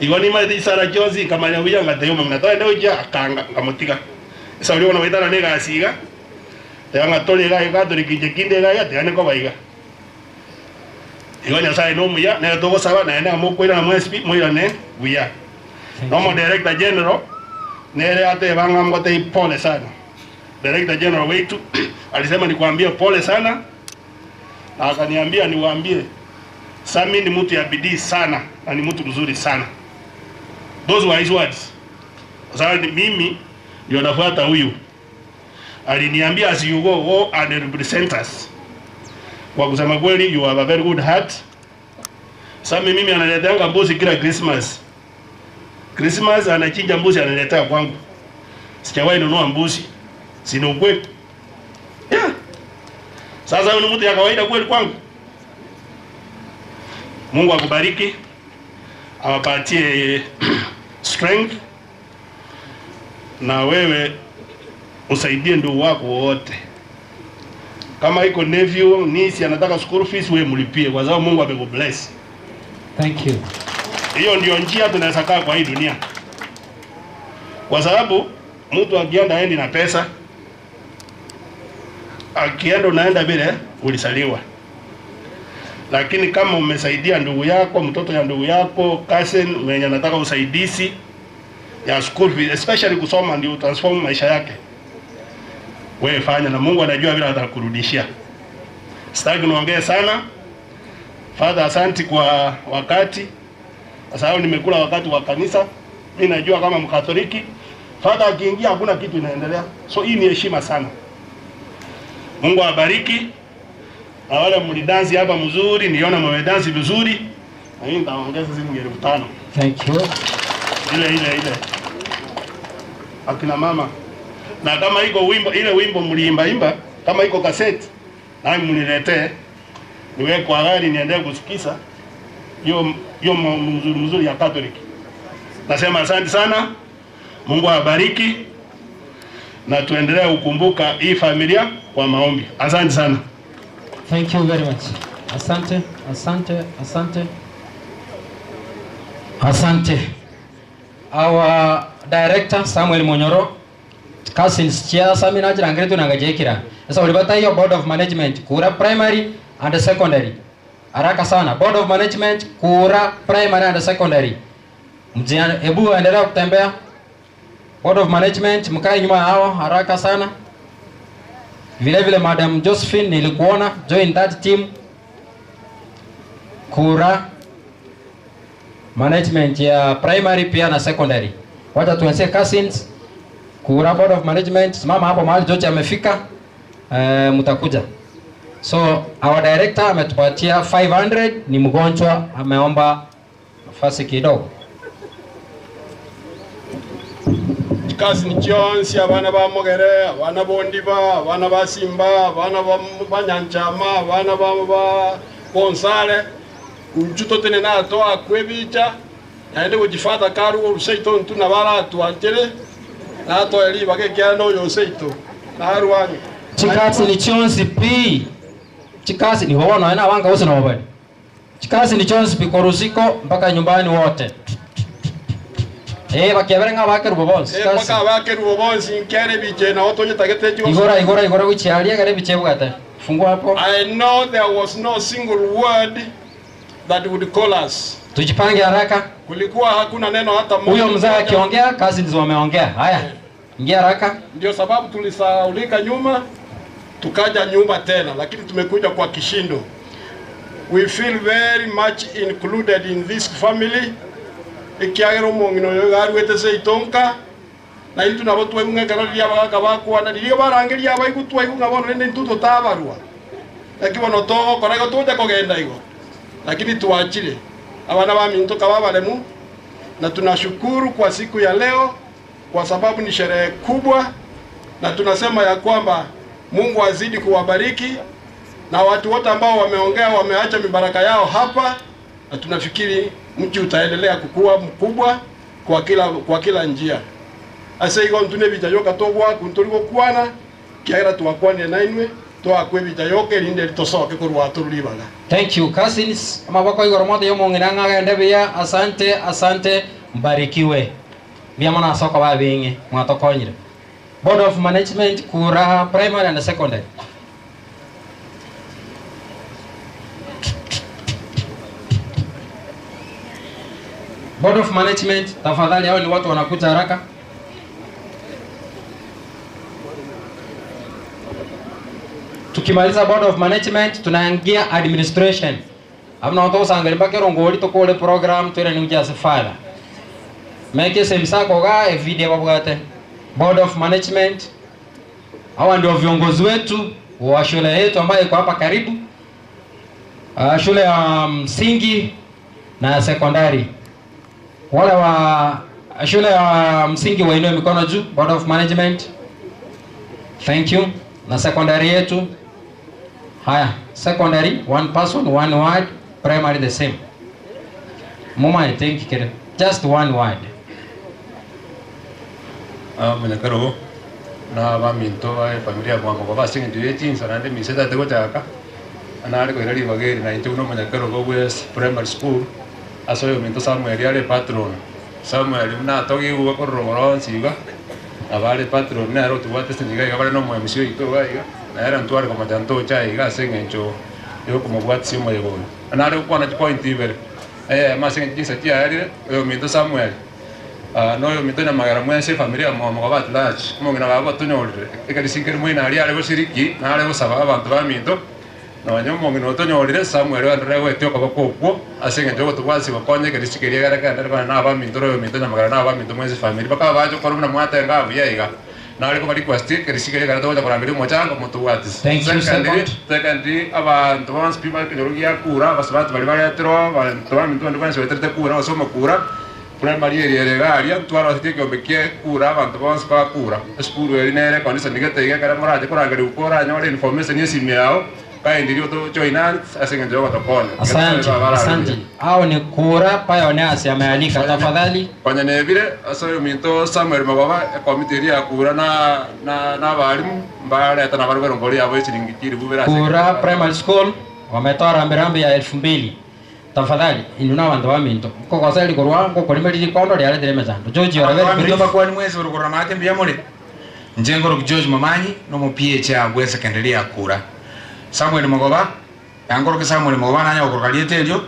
Igo nimanyete chisara chionsi nkamanya buya ngatebia omong'ina togende gochia akanga nkamotiga. Esauri bono goetana na egasi iga, teba ng'a tore iga iga Catholic inche kinde iga iga tiga nikoba iga. Igo Nyasaye nomuya, nere togosaba, naende amo okoirana mwensi pi, moirane buya. Na omo-director general nere ateba ng'a ngotebie pole sana. Director general wetu alisema nikwambie pole sana, na akaniambia niwaambie Sammy ni mtu ya bidii sana na ni mtu mzuri sana. Those were his words. Kwa sababu ni mimi ndio nafuata huyu. Aliniambia as you go, go and represent us. Kwa kusema kweli you have a very good heart. Sammy mimi ananileteanga mbuzi kila Christmas. Christmas anachinja mbuzi ananiletea kwangu. Sijawahi nunua mbuzi. Si ni ukweli? Yeah. Sasa huyu ni mtu ya kawaida kweli kwangu? Mungu akubariki, awapatie strength na wewe usaidie ndugu wako wote. Kama iko nephew, niece anataka school fees, wewe mlipie kwa sababu Mungu amekubless. Thank you. Hiyo ndio njia tunaweza kaa kwa hii dunia, kwa sababu mtu akienda aendi na pesa, akienda unaenda vile ulisaliwa. Lakini kama umesaidia ndugu yako, mtoto ya ndugu yako, cousin mwenye anataka usaidizi ya school fees, especially kusoma ndio transform maisha yake, wewe fanya, na Mungu anajua vile atakurudishia. Sitaki niongee sana. Father, asanti kwa wakati, kwa sababu nimekula wakati wa kanisa. Mi najua kama Mkatoliki, Father akiingia hakuna kitu inaendelea, so hii ni heshima sana. Mungu awabariki na wale mlidansi hapa mzuri, niona mmedansi vizuri, na mimi nitaongeza shilingi 5000 Thank you. ile ile ile akina mama, na kama iko wimbo ile wimbo mliimba imba, kama iko kaseti nami mniletee niweke kwa gari niendelee kusikiza hiyo hiyo mzuri mzuri ya Catholic. Nasema asante sana, Mungu awabariki na tuendelee kukumbuka hii familia kwa maombi. Asante sana. Thank you very much. Asante, asante, asante. Asante. Our director Samuel Monyoro cousins chia sami najira ngire tunangajekira. Sasa ulipata hiyo board of management kura primary and secondary. Haraka sana. Board of management kura primary and secondary. Mjiana, hebu endelea kutembea. Board of management mkae nyuma hao haraka sana. Vile vile Madam Josephine nilikuona join that team. Kura management ya primary pia na secondary. Wacha tuanzie cousins. Kura board of management, simama hapo mahali George amefika. E, mtakuja. So our director ametupatia 500 ni mgonjwa ameomba nafasi kidogo. Chikasi chionsi abana ba Mogere, abana bondiba, abana ba Simba, abana ba Banyanchama, abana ba ba Bonsale. Nchuto tene na toa kwebicha. Naende gujifata karu oruseito ntu na bara tuanchere. Na to eri bage no yoseito. Na ruange. Chikasi ni chionsi pi. Chikasi ni wono ena wanga usi na wabali. Chikasi ni chionsi pi korusiko mpaka nyumbani wote. Eh bakiabere nga bakerubo bonsi. Eh paka bakerubo bonsi nkere biche na otonye tagete chigo. Igora igora igora wichialia kare biche bugate. Fungua hapo. I know there was no single word that would call us. Tujipange haraka. Kulikuwa hakuna neno hata moja. Huyo mzee akiongea kazi ndizo wameongea. Haya. Ingia haraka. Ndio sababu tulisaulika nyuma, tukaja nyuma tena, lakini tumekuja kwa kishindo. We feel very much included in this family. Ikiagera omong'ina oyo iga arwete ase itonka, Na intwe nabo twaigwa ng'a ekero riria abagaaka bakwana, riria barangeria abaigwa twaigwa ng'a bono rende intwe totabarwa. Naki bono togokora igo tocha kogenda igo, lakini twachire. Abana baminto kaba abaremu, na tunashukuru kwa siku ya leo kwa sababu ni sherehe kubwa, na tunasema ya kwamba Mungu azidi kuwabariki na watu wote ambao wameongea wameacha mibaraka yao hapa, na tunafikiri mji utaendelea kukua mkubwa kwa kila njia. Ase igo ntune ebicha yoka togwaku ntori gokwana kiagera twakwanire nainwe twakwa ebicha yoka erinde tosoke korwa toruri ibaga. Thank you cousins. Amaboko igoro mote yomong'ina ng'agende buya. Asante, asante, mbarikiwe. Mbuya mono ase okoba abeng'e mwatokonyire. Board of Management kura primary and secondary. Board of Management, tafadhali hao ni watu wanakuja haraka. Tukimaliza Board of Management tunaingia administration. Amna watu usangari mpaka rongoli tukole program twere ni ujase father. Meke semsako ga e video wabwate. Board of Management, hawa ndio viongozi wetu wa shule yetu ambayo iko hapa karibu. Shule ya msingi na sekondari. Wale wa shule ya msingi wainue mikono juu, Board of Management. Thank you. Na sekondari yetu. Haya, secondary one person one word, primary the same. Muma I think kere just one word. Munyakarogo na baminto ba familia mwango ba singi ndiye chinsa nande miseta tego chaka anare koira ribageri na inche uno munyakarogo West Primary School asoyo minto Samuel yare patron Samuel muna togi uba korogoro nsiga abare patron nero tubwate singiga iga bare no mwemsio ito iga na era ntware komatanto cha iga singencho yo komobwatsi omoyego anare kwana point ibere masinge chinsa chiarire oyo minto Samuel noyo minto nyamagera mwense familia mwa ba at large omong'ina babo batonyorire ekarisinkeri mwina aria are gosiriki nare gosaba abanto ba minto nonya omong'ina otonyorire Samuel andre goetia okoboko okwo ase eng'encho ogotobwatsi gokonya ekarisi keria egere kende bana na abaminto royo minto nyamagera na abaminto mwense family bakaba bacha okora buna mwatenga buya iga nare koba request ekarisi keria ekere togocha korangeria omochango motobwatisi. Thank you, Secondly, second. secondly abantu bonsi pi bakenyoro gia kura abasubati bari bareterwa abantu baminto bandi bonsi baeterete kura basoma kura primary area ere garia ntwarosete ekiombe kia kura abantu bonsi bakura esukuru eri nere condition igete iga ekere morache korangeria koranyore information esimi yao kaendirie otojoin ase eng'encho yogotokonya. Asante, asante. Hao ni kura pioneers amealika tafadhali. Konya nebire ase oyo minto Samuel Magoba ekomiti eria ya kura na na na abarimu mbareta na barubero ngori yabo echiringi chiribu bera ase Kura Primary School wametoa rambirambi ya 2000. Tafadhali inuna bantu baminto kokosa likorwa ngokorima likondo liaretire emechando. George you are very Minto brief. bakwani mwezi urugura mate mbuya muri njengoro George Mamanyi no mu PH ya bwe secondary ya kura Samuel Magoba yangoro Samuel Magoba nanya okoroka riete erio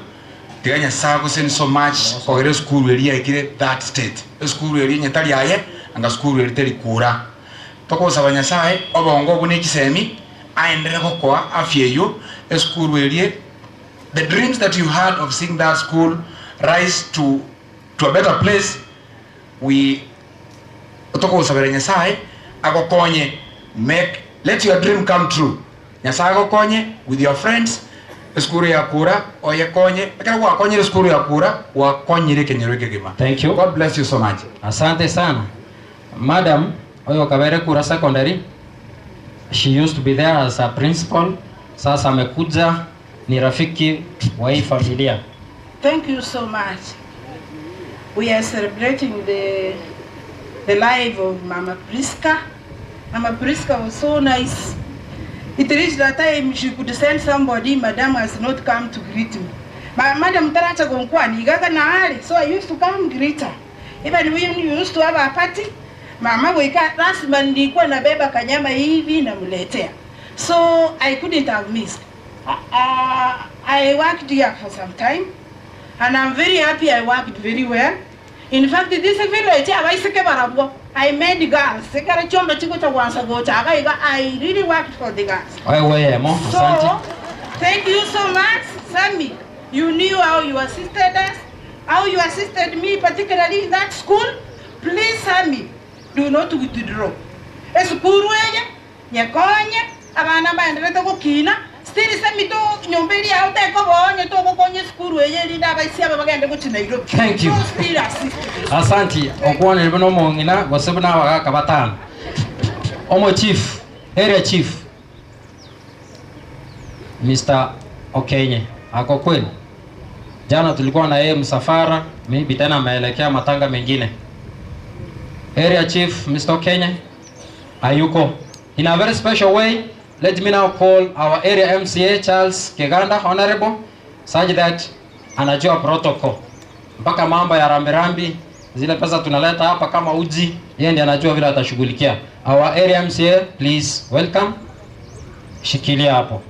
tiganya sako sen so much kogere school eri yaikire that state school eri nyetari aye anga school eri teri kura tokosaba Nyasaye obongo obu nekisemi aendere gokoa afya eyo esukuru erie the dreams that you had of seeing that school rise to a better place we tokosabera Nyasaye agokonye make let your dream come true Nyasaye agokonye with your friends esukuru ya kura oyekonye ekero gwakonyire esukuru ya kura gwakonyire ekenyero ekegima. Thank you. God bless you so much. Asante sana. Madam, oyo Kabere Kura Secondary, she used to be there as a principal. Sasa amekuja ni rafiki wa hii familia. Thank you so much. We are celebrating the life of Mama Priska. Mama Priska was so nice. It reached that time she could send somebody, Madam has not come to greet me. Madam Taracha Gonkwani, Igaga Naari. So I used to come greet her. Even when we used to have a party, Mama wika lazima nilikuwa nabeba kanyama hivi namletea. So I couldn't have missed. I worked here for some time, and I'm very happy I worked very well. In fact, this village, abaiseke barabwo. I made girls. Sekara chomba chiko cha kwanza gocha. I really worked for the girls. Wewe mo, So, asante. thank you so much, Sammy. You knew how you assisted us, how you assisted me, particularly in that school. Please, Sammy, Do not withdraw. Esukuru eye nyekonye abana mbaenderete gokina, still semito nyomba eria yao tekoba onye togokonya esukuru eye erinde abaisia aba bagende gochia Nairobi. Thank you. So still assist. Asanti, okwanire buna omong'ina gose buna abagaka batano. Omo chief, area chief. Mr. Okenye ako kweli? Jana tulikuwa na yeye msafara, maybe tena ameelekea matanga mengine. Area chief Mr. Okenye hayuko. In a very special way, let me now call our area MCA Charles Kiganda Honorable such that anajua protocol mpaka mambo ya rambirambi, zile pesa tunaleta hapa kama uji, yeye ndiye anajua vile atashughulikia. Our area MCA, please welcome. Shikilia hapo.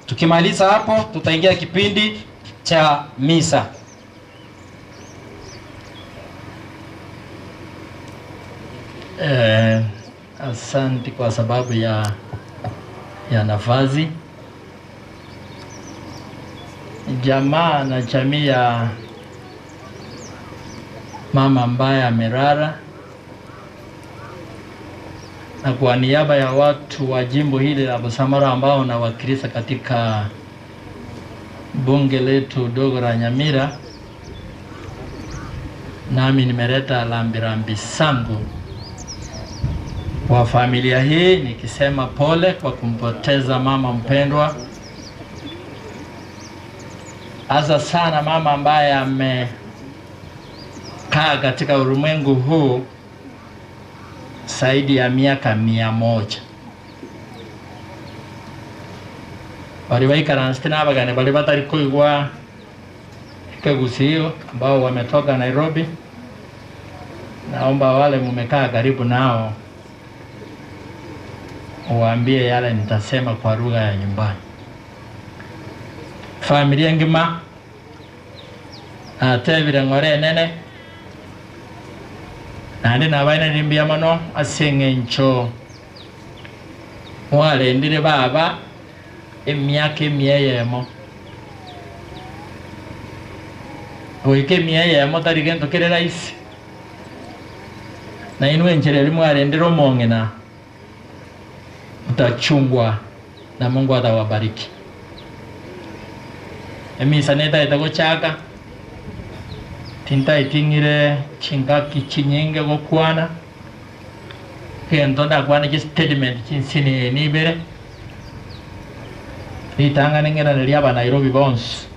Tukimaliza hapo, tutaingia kipindi cha misa. Eh, asante kwa sababu ya, ya nafasi. Jamaa na jamii ya mama ambaye amerara, na kwa niaba ya watu wa jimbo hili la Busamara ambao nawakilisha katika bunge letu dogo la Nyamira, nami nimeleta rambirambi zangu kwa familia hii nikisema pole kwa kumpoteza mama mpendwa, hasa sana mama ambaye amekaa katika ulimwengu huu zaidi ya miaka 100. Bali baikaranste n'abagani bali batari kuigwa ekegusio ambao wametoka Nairobi. Naomba wale mumekaa karibu nao uwaambie yale nitasema kwa lugha ya nyumbani. Familia ngima natebire ng'ore enene naende nabainani mbuya mono ase eng'encho mwarendire baba emiaka emia eyemo goika emia eyemo tari gento kere rahisi na inwe enchera eri mwarendire omong'ina mtachungwa na Mungu atawabariki. Emisa netaete gochaka tintaiting'ire chingaki chinyinge gokwana gento ndakwana chi statement chinsini nibere ritang'ani ng'erane ria aba Nairobi bonsi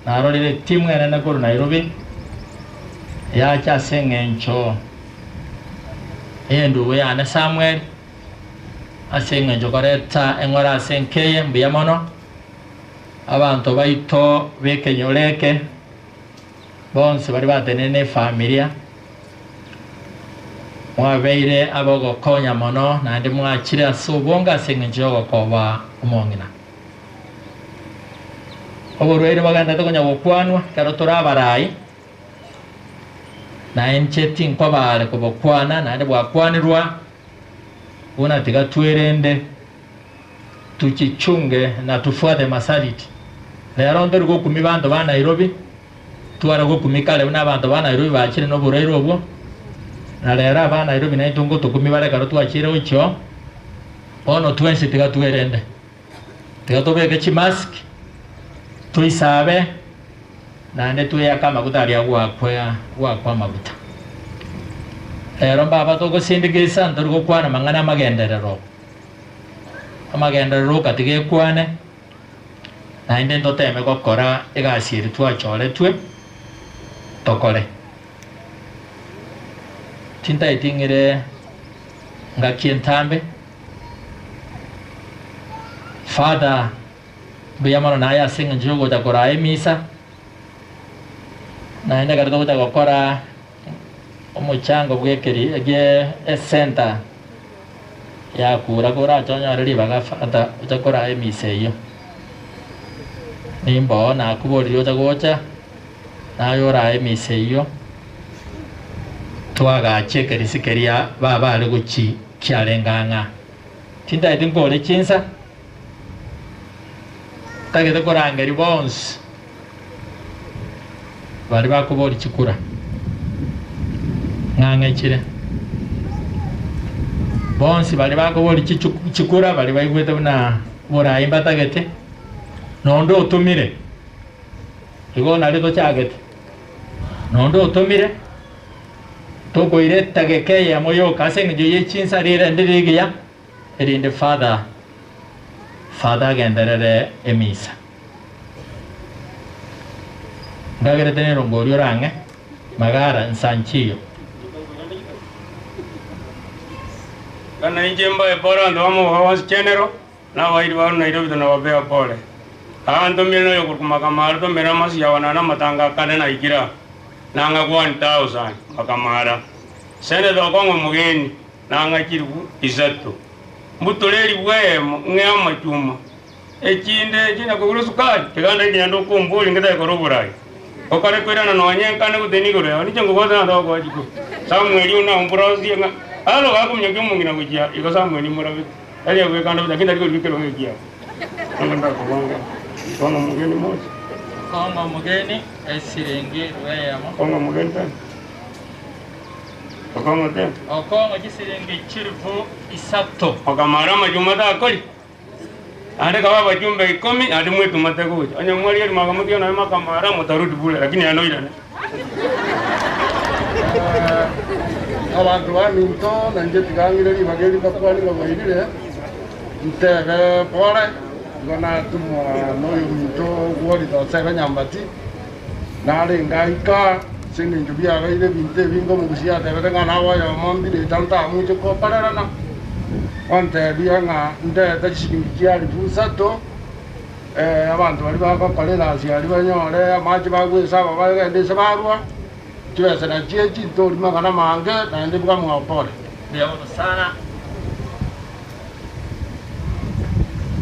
narorire timu enene korwa Nairobi yacha ase eng'encho endugu yane Samuel ase eng'encho koreta eng'ora ase enkeye mbuya mono abanto baito bekenyoro eke bonsi bari batenene efamilia mwabeire abogokonya mono naende mwachire ase obonge ase eng'encho ya ogokoba omong'ina oborwaire bwagendete konya gokwanwa ekero tore abarai naye inche tinkobare kobokwana naende bwakwanirwa buna tiga twerende tuchichunge na tufuate masariti rero ntori gokumi banto ba Nairobi twara gokumi kare buna abanto ba Nairobi bachire na oboraire obwo na rero aba Nairobi naintwe ngotokumi bare ekero twachire gochio bono twensi tiga twerende tiga tobeke chimask toisabe naende tweyake amaguta aria gwakwa gwakwa amaguta rero mbaba togosindikisa ntori gokwana mang'ana amagenderero amagenderero okatiga ekwane naende ntoteme gokora egasi eri twachoretwe tokore tintaiting'ire ngaki entambe father mbuya mono naye ase eng'encho ya ogocha koraa emisa naende ekero togocha gokora omochango bwa ekeri gie ecenter yakura korache onyore ribaga father oche koraa emisa eywo nimboo nakoborire ocha gocha naye orae emisa eywo twagacha ekerisi keria baba are gochi kiarenge ang'a tintaeti nkore chinsa ntagete korangeria bonsi bari bakobori chikura ng'ang'echire. Bonsi baria bakoboria chikura baria baigwete buna borai mbatagete, na onde otomire, igo nario tochagete, na onde otomire, tokoira etageka eyemo yoka ase eng'encho ye chinsa rirende rigiya, erinde Father, Father agenderere emisa. Ndagerete nerongo oria orang'e, Magara, nsanchiyo. Bana inche mbae pole abanto ba mogoka bonsi chenero, na abairi ba Nairobi tonababea pole. Aa ntomire noyo korwa makamara tomere amasiya aba na amatanga akane naikire aa, nang'a 1000 makamara. Senator okong'a omogeni, nang'a chilifu isato. Mbutore elifu eyemo ng'e amachuma. Echinde echi nakogura esukari, tiga ndaike naende okomboria ngetake kora oborai. Okare koirana nonye nkane gotena igoro yao, ninche nkobwate naende ogokoa chikura. Samueli oyio namomborosie ng'a aro gakominyokia omong'ina gochia igo Samueli nimorabete. Tari agwekanda buya, lakini tari korigia ekerogo ekiao. Nabo ndakobanga, Kong'a omogeni mocha. Kong'a omogeni esiringi eyemo. Kong'a omogeni tena. Okong'a tena. Okong'a chisiringi chilifu isato. Okamara amachuma takori. Naende kaba abachumba ikomi, naende mwetumate gocha. Onye mwarigereria mwakamotiga nonya makamara, motarudi bure, lakini aye noirane. Abanto baminto, na inche tiga ng'ire ribaga eri mbakwane ng'a bwairire, ntebe pore, igo natumwa noyominto Gworita Osebe Nyambati, narenge aika, ase engencho biabeire ebinto ebinge omogusia atebete ng'a nabe oyomo mbirete ntamoche kokorerana, Ontebia ng'a ndete chisiringi chi'alifu isato, abanto baria bagokora egasi aria banyore amache bagwesaba bagende ase barua, chibesa nachio echi ntori mang'ana amange, naende bwamwao pore. Mbuya mono sana.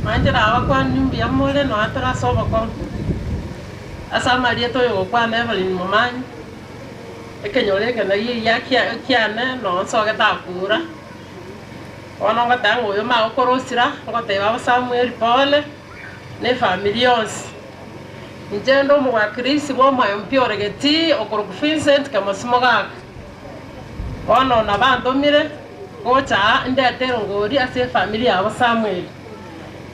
Nainche nabakwanire mbuya more nonya tore ase obokong'u. Ase amarieta oyogokwana Evelyn Momanyi, ekenyoro eke naiyo egia kiane nonya nsogete akura. Bono ngoteba ng'a oyo magokora osira, ngoteba abo Samuel pole, na efamiri yonsi. Inche nde omowakilisi bwa omoyo mpya ore getii okorokwa Vincent Kemosi Mogaka. Bono nabantomire gocha aa ndete erongori ase efamiri yabo Samuel.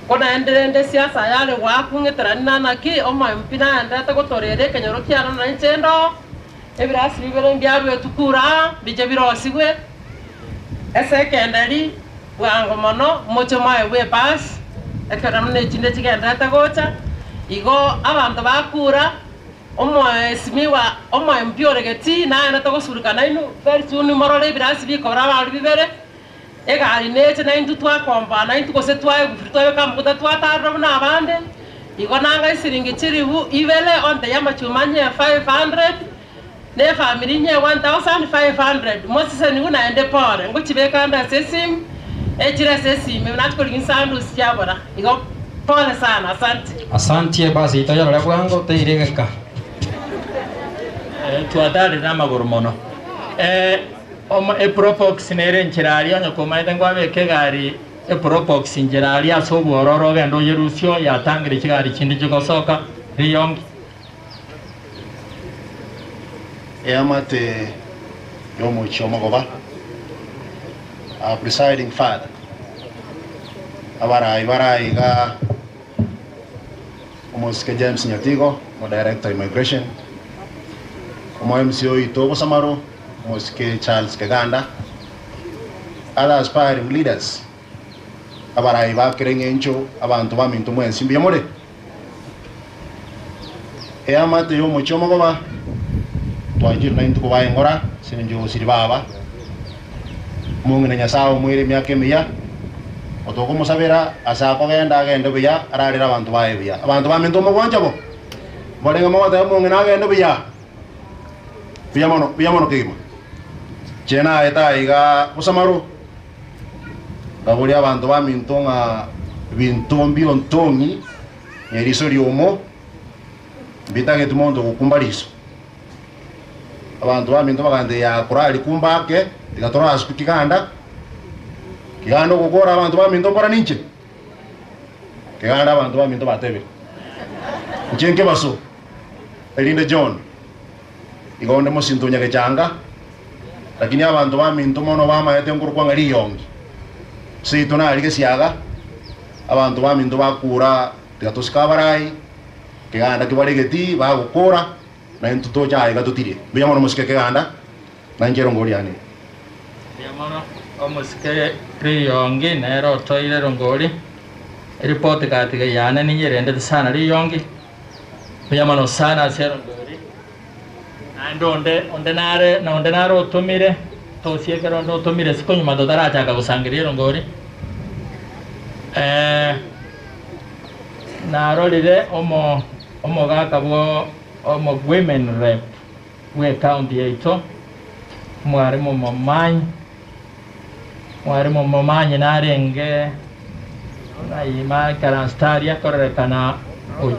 Ko naende rende siasa yare goakung'eterania nanaki omoyo pi naenderete gotorera ekenyoro kiane na inche ndoo, ebirasi bibere mbiaruetwe kura aa mbiche birosigwe. Ase ekenderi, bwango mono moche moegwe epasi, ekero buna echinde chigendererete gocha, igo abanto bakura, omoesimigwa omoempi ore getii naendete gosurukana nainwe very soon morore ebirasi bikobora abaria bibere, egari neche naintwe twakomboa naintwe gose twaegwa free twabeka amaguta twatarera buna abande, igo nanga esiringi chilifu ibere ontebia amachuma nye 500. Ne efamiri inye 1500, moseseniwe naende pore, ngochibeka ande ase esimu, echire ase esimu, nachi korigia nsandusi chiabora, igo pole sana, asante. Asantie basi toyerore bwango teire egeka. Twatarire namagoro mono. Epropox nere enchera aria onye komaete nkwabeka egari epropox nchera aria ase obwororo ogende oyerusie oyatangere chigari chinde chigosoka riyongi. Eamate y'omochie omogoba, our presiding father, abarai bare aiga, omosike James Nyatigo, omo director immigration, omo MC oito Obosamaro, omosike Charles Keganda, other aspiring leaders, abarai ba kera eng'encho, abanto baminto mwensi mbuya more? Eamate y'omochie omogoba, twanchire naintwe kobaa engora ase engencho y'ogosiri baba. Omong'ina Nyasae omoire emiaka emiya, otokomosabera ase akogenda agende buya, ararere abanto baye buya. Abanto baminto omogwancha bo, mbarenge mogoteba omong'ina agende buya, buya mono, buya mono kegima. Inche naete aiga bosamaro, Nkaboria abanto baminto ng'a binto mbiontong'i ne riso riomo, mbitageti monto gokumba riso. Abanto baminto bagantebia, Yaa korarikumba ake, tiga torasukwe kiganda. Kiganda ogokora abanto baminto mbora ninche? Keganda abanto baminto batebire, Inche nkebaso, erinde John. Igo onde mosinto o Nyagechanga, lakini abanto baminto mono bamaete nkorokwa ng'a riyongi. Seito nari gesiaga, abanto baminto bakura tiga tosike abarai, keganda kebare egetii bagokora, na intwe toche aiga totirie. Mbuya mono mosike keganda, na inche erongo riane. Mbuya mono omosike Riyongi nere otoire erongori, eripoti gatiga yane ninyerendete sana Riyongi, mbuya mono sana ase erongori. Naende onde onde nare na onde nare otomire, tosie ekero onde otomire isiko nyuma totarachaka gosangereria erongori, narorire omo omogaka bwo omo women rep bwe ecounty yaito, omwarimu Momanyi, omwarimu Momanyi narenge ng'ai maikaranste aria kororekana oyo.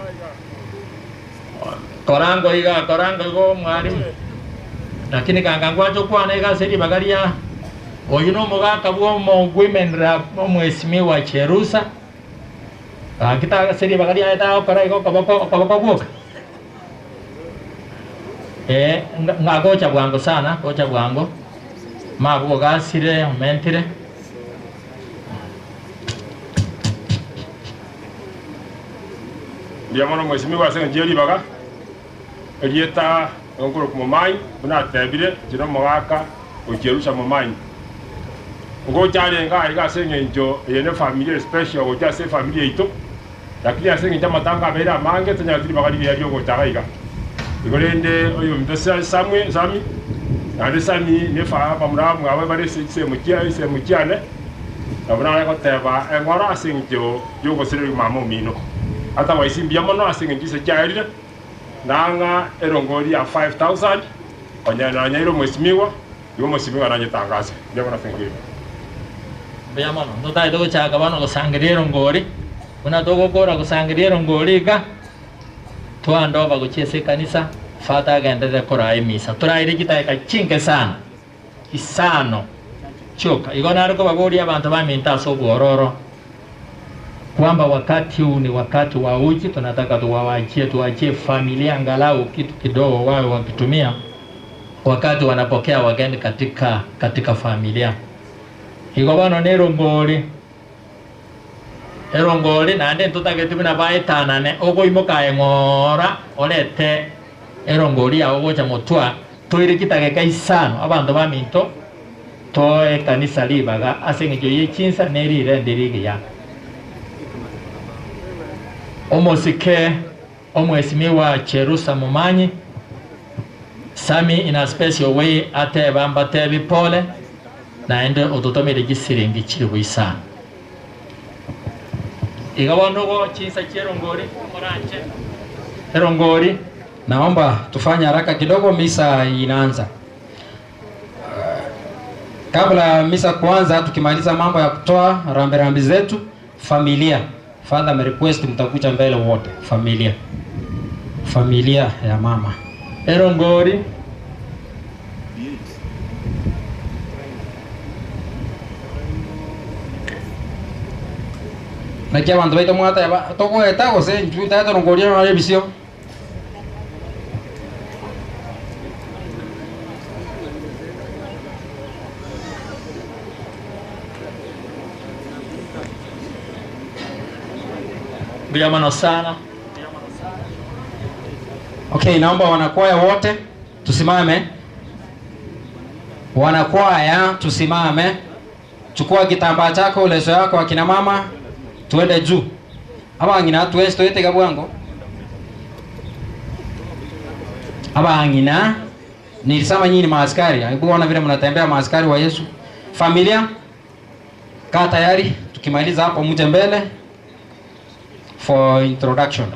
Korango iga, korango igo omwalimu. Lakini ganga ngwanche okwana iga ase ribaga ria oyio nomogaka bw'omo women rep omwesimigwa Cherusa. Gaki ta ase ribaga riaye tagokora iga okoboko okoboko gwoka. Eh, ng'a gocha bwango sana, gocha bwango. Mabwo ogasire, omentire. Mbuya mono mwesimigwe ase engencho ye ribaga, erieta nkorokwa Momanyi, buna atebire, inche nomogaka gochia Erusha Momanyi. Ngocha arenge aiga ase engencho eye ne family ere special gocha ase efamiri yaito, lakini ase engencho amatanga abeire amange tonyareti ribaga rigiya riogocha iga iga. Igo rende oyominto Samwe Sami, naende Sami ne abamura bamwabo bare ase chisemo chia ensemo chiane, nabo nare goteba eng'ora ase engencho y'ogosereria mama omino. Otherwise mbuya mono ase engencho inse chiaerire, nang'a erongori ya 5000 onye nanyaire omwesimigwa, igo omwesimigwa nanyetangase. Mbuya mono ase engencho y'ebibe. Mbuya mono. Ntotagete gochaka bono gosangereria erongori, buna togokora gosangereria erongori iga. Twandoba gochia ase ekanisa, Father agenderere koraa emisa. Toraire chidakika chinke sana, isano chioka. Igo nare kobaboria abanto baminto ase obwororo kwamba wakati huu ni wakati wa uji, tunataka tuwawachie tuachie familia angalau kitu kidogo wawe wakitumia wakati wanapokea wageni katika katika familia. Igo bono nerongori Erongori, naende ntotageti buna baetanane, ogoimoka aye ng'ora orete erongori yao gocha motwa, toire chidageka isano, abanto baminto toe ekanisa ribaga ase engencho ye chinsa ne rirende rigiya. Omosike omwesimigwa Cherusa Momanyi, Sammy in a special way ateba mbatebi pole, naende ototomire chisiringi chilifu isano. Iga bono ogo chinsa chi'erongori, moranche erongori. Naomba tufanye haraka kidogo, misa inaanza. Kabla misa kuanza, tukimaliza mambo ya kutoa rambirambi zetu, familia, Father ame request mtakuja mbele wote, familia, familia ya mama Erongori. Naki abanto baito mwateba, togoeta gose intwe tari torongoria nonye ebisio? Mbuya mono sana. Okay, naomba wanakwaya wote tusimame. Wanakwaya tusimame. Chukua kitambaa chako, leso yako, akina mama, tuende juu. Abang'ina twesi toetega bwango. Abang'ina nilisema nyinyi ni maaskari. Hebu ona vile mnatembea maaskari wa Yesu. Familia, kaa tayari, tukimaliza hapo mje mbele for introduction.